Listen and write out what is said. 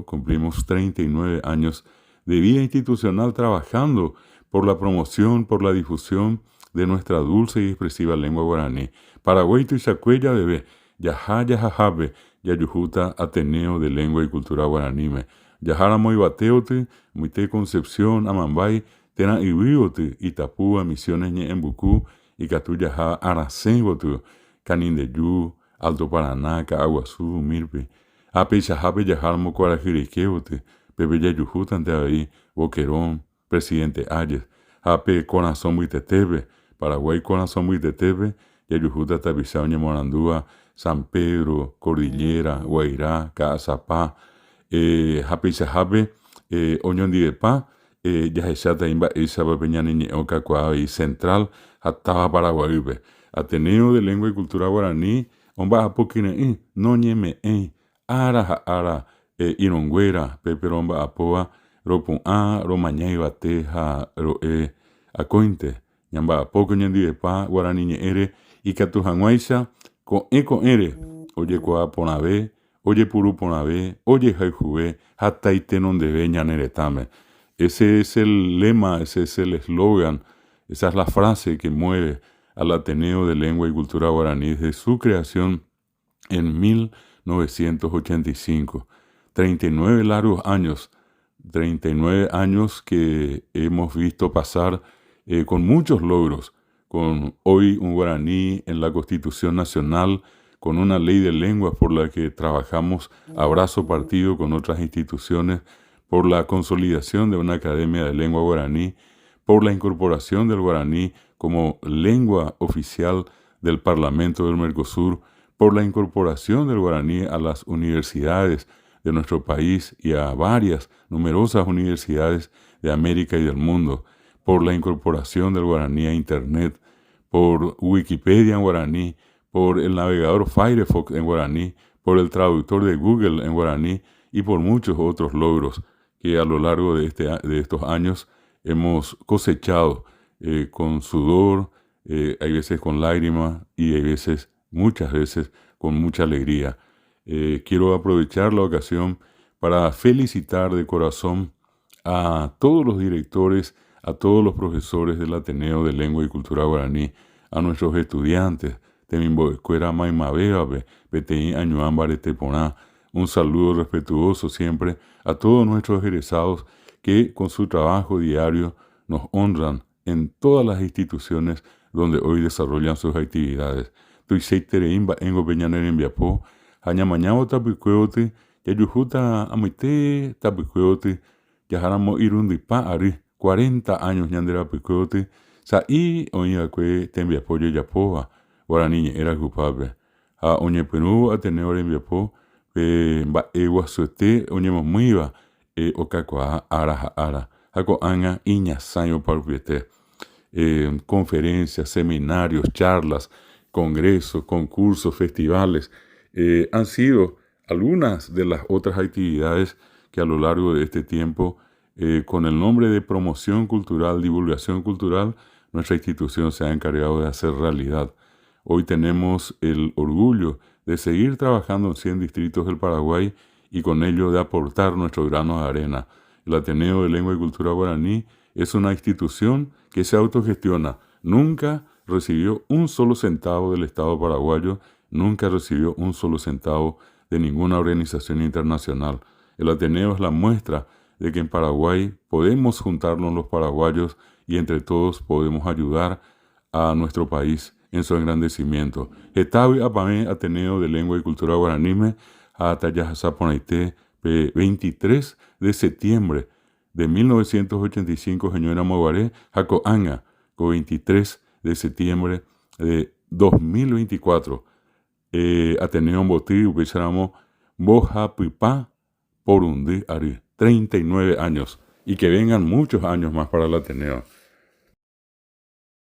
Cumplimos 39 años de vida institucional trabajando por la promoción, por la difusión de nuestra dulce y expresiva lengua guaraní. Paraguái tuichakue javeve, jaha jahahápe jajuhúta Ateneo de Lengua y Cultura Guaraníme. Jaháramo yvatéoty, Muite Concepción, Amambái, térã yvýoty, Itapúa, Misiones Ñe'ẽmbuku, ikatu jaha Arasẽ gotyo, Kanindeju, Alto Paraná, Ka'aguasu, Umírpe. Ha peichahápe jaháramo kuarahy reikévoty, pépe jajuhútante avei Boquerón, Presidente Hayes. Ha pe korasõ mbytetépe, Paraguái korasõ mbytetépe, jajuhúta tapicha oñemoarandúva San Pedro, Cordillera, Guairá, Ka'asapa. Ha peichahápe oñondivepa jahecháta imba'éichapa pe ñane ñe'ẽ okakuaa avei Central ha táva Paraguaýpe. Ateneo de Lengua y Cultura Guaraní Omba'apo kyre'ỹ, noñeme'ẽi, ára ha ára irũnguéra pépe romba'apóva ropu'ã, romaña yvate ha ro'e akóinte. Ñamba'apóke oñondivepa guarani ñe'ẽre ikatu hag̃uáicha ko'ẽ ko'ẽre ojekuaa porãve, ojepuru porãve, ojehayhuve ha taitenondeve ñane retãme. Ese es el lema, ese es el eslogan, esa es la frase que mueve al Ateneo de Lengua y Cultura Guaraní desde su creación en 1985. 39 largos años, 39 años que hemos visto pasar eh, con muchos logros, con hoy un guaraní en la Constitución Nacional, con una ley de lenguas por la que trabajamos abrazo partido con otras instituciones, por la consolidación de una academia de lengua guaraní, por la incorporación del guaraní como lengua oficial del Parlamento del Mercosur, por la incorporación del guaraní a las universidades de nuestro país y a varias, numerosas universidades de América y del mundo, por la incorporación del guaraní a Internet, por Wikipedia en guaraní, por el navegador Firefox en guaraní, por el traductor de Google en guaraní y por muchos otros logros que a lo largo de, este, de estos años hemos cosechado eh, con sudor, eh, hay veces con lágrimas y hay veces, muchas veces, con mucha alegría. Eh, quiero aprovechar la ocasión para felicitar de corazón a todos los directores, a todos los profesores del Ateneo de Lengua y Cultura Guaraní, a nuestros estudiantes, temimbo'ekuéra maymavévape, peteĩ añuã mbarete porã. Un saludo respetuoso siempre a todos nuestros egresados que con su trabajo diario nos honran en todas las instituciones donde hoy desarrollan sus actividades. Tuichaiterei mba'éngo pe ñane rembiapo ha ñamañávo tapykuévoty jajuhúta amoite tapykuévoty jaháramo irundypa ary, cuarenta años, ñande rapykuévoty sa'i oĩva'ekue tembiapo jajapóva guarani ñe'ẽ rayhupápe. Ha oñepyrũvo Ateneo rembiapo pe mba'e guasuete oñemomýiva okakuaa ára ha ára, ha ko'ág̃a iñasãi oparupiete. Conferencias, seminarios, charlas, congresos, concursos, festivales, han sido algunas de las otras actividades que a lo largo de este tiempo, con el nombre de promoción cultural, divulgación cultural, nuestra institución se ha encargado de hacer realidad. Hoy tenemos el orgullo de seguir trabajando en 100 distritos del Paraguay y con ello de aportar nuestro grano de arena. El Ateneo de Lengua y Cultura Guaraní es una institución que se autogestiona. Nunca recibió un solo centavo del Estado paraguayo, nunca recibió un solo centavo de ninguna organización internacional. El Ateneo es la muestra de que en Paraguay podemos juntarnos los paraguayos y entre todos podemos ayudar a nuestro país en su engrandecimiento. Heta vy'apavẽ Ateneo de Lengua y Cultura Guaraníme ha tajahasa porãite pe 23 de septiembre de 1985 heñói ramoguare ha ko'ág̃a ko 23 de septiembre de 2024 Ateneo omboty upéicharamo mbohapypa porundy ary, 39 años, y que vengan muchos años más para el Ateneo.